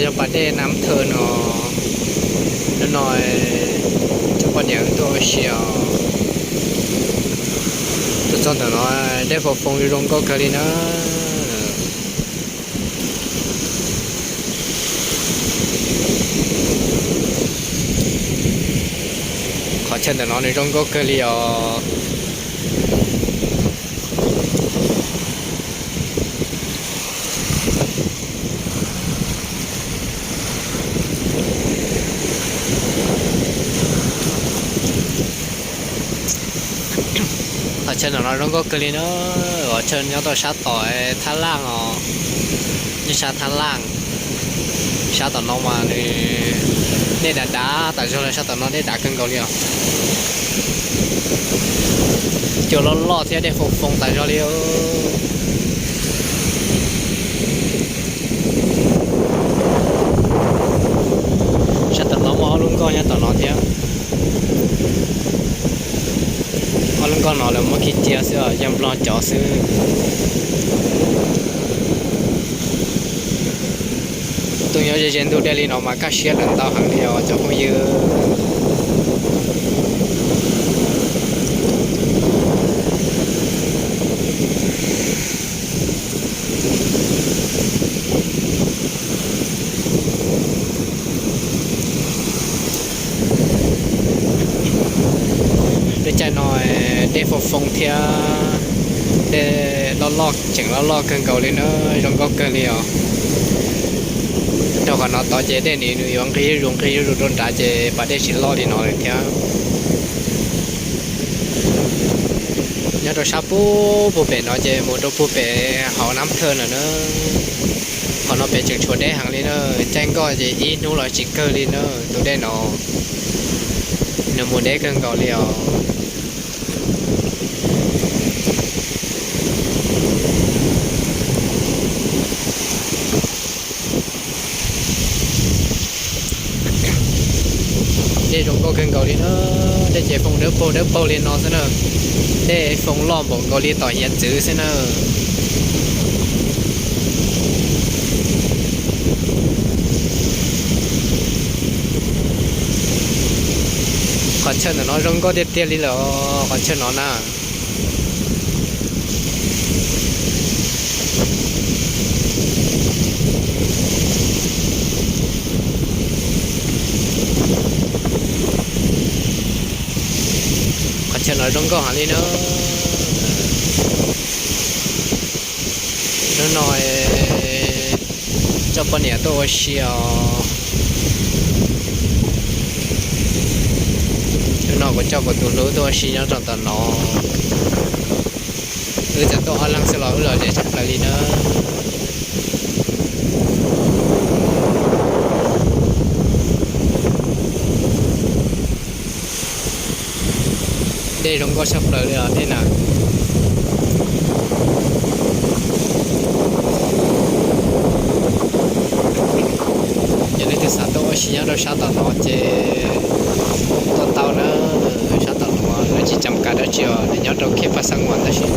Yog pas dej Nab Thawj no, hnub no coj poj niam tuaj ua si os. Tuaj txog ntawm no dej foo foo zoo nkauj kawg li na. Qhov chaw ntawm no nws zoo nkauj kawg li os. Qhov chaw no zoo nkauj kawg li na. Qhov chaw nyob rau sab tom Thab Laj os, nyob sab Thab Laj. Sab tom no mas nws dej dav dav tas zog li, sab tom no dej dav kawg nkaus li os. Cua loj loj thiab dej foo foo tas zog li. Sab tom no muaj ob lub nkoj nyob tom no thiab. Ob lub nkoj no lawv muab khi cia xwb, yog nplog cov xwb. Tuaj nyob ze ze ntug dej li no mas kaj siab lawm ntau heev li os cov phooj ywg. Lub caij no dej foo foo thiab, dej loj loj tseem loj loj kawg nkaus li na, zoo nkauj kawg li os. Rau qhov no tod ces dej nws yuav nqig zuj zus nqig zuj zus rau nrad ces pas dej tsis loj li no lawm thiab. Nyob rau sab puag puag pem no ces mus rau puag pem hauv Nab Thawj no na. Qhov no pem tseem tshuav deb heev li na, caij nkoj ces ib hnub los tsis kawg li na. Tus dej no nws mus deb kawg nkaus li os. Dej zoo nkauj kawg nkaus li na, dej ces foo dawb paug dawb paug li no xwb na. Dej foo loj npaum nkaus li tom hiav txwv xwb na. Qhov chaw ntawm no zoo nkauj tiag tiag li lawm, qhov chaw no na. Qhov chaw no zoo nkauj heev li na. Hnub no coj poj niam tuaj ua si os. Hnub no kuv coj kuv tus hlub tuaj ua si nyob rau tom no. Wb txawm tuaj ob leeg xwb los wb lom zem tshaj plaws li na. Dej zoo nkauj tshaj plaws li os dej na. Yog leej twg xav tuaj ua si nyob rau sab tom no ces tuaj tau na. Sab tom no lawv tsis cam kav dab tsi os, nws nyob rau khej Paj Xab Nguas tab sis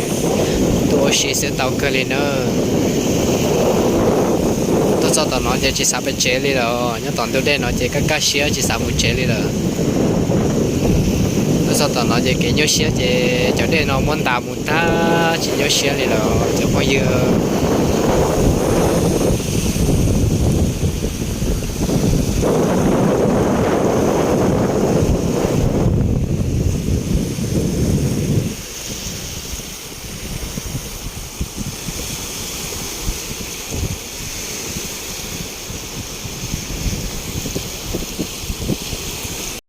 tuaj ua si xwb tau kawg li na. Tuaj txog tom no ces tsis xav pem tsev li lawm, nyob tom ntug dej no ces kaj kaj siab tsis xav mus tsev li lawm. Tuaj txog tom no ces kev nyuaj siab ces cov dej no muab ntas mus tag tsis nyuaj siab li lawm cov phooj ywg.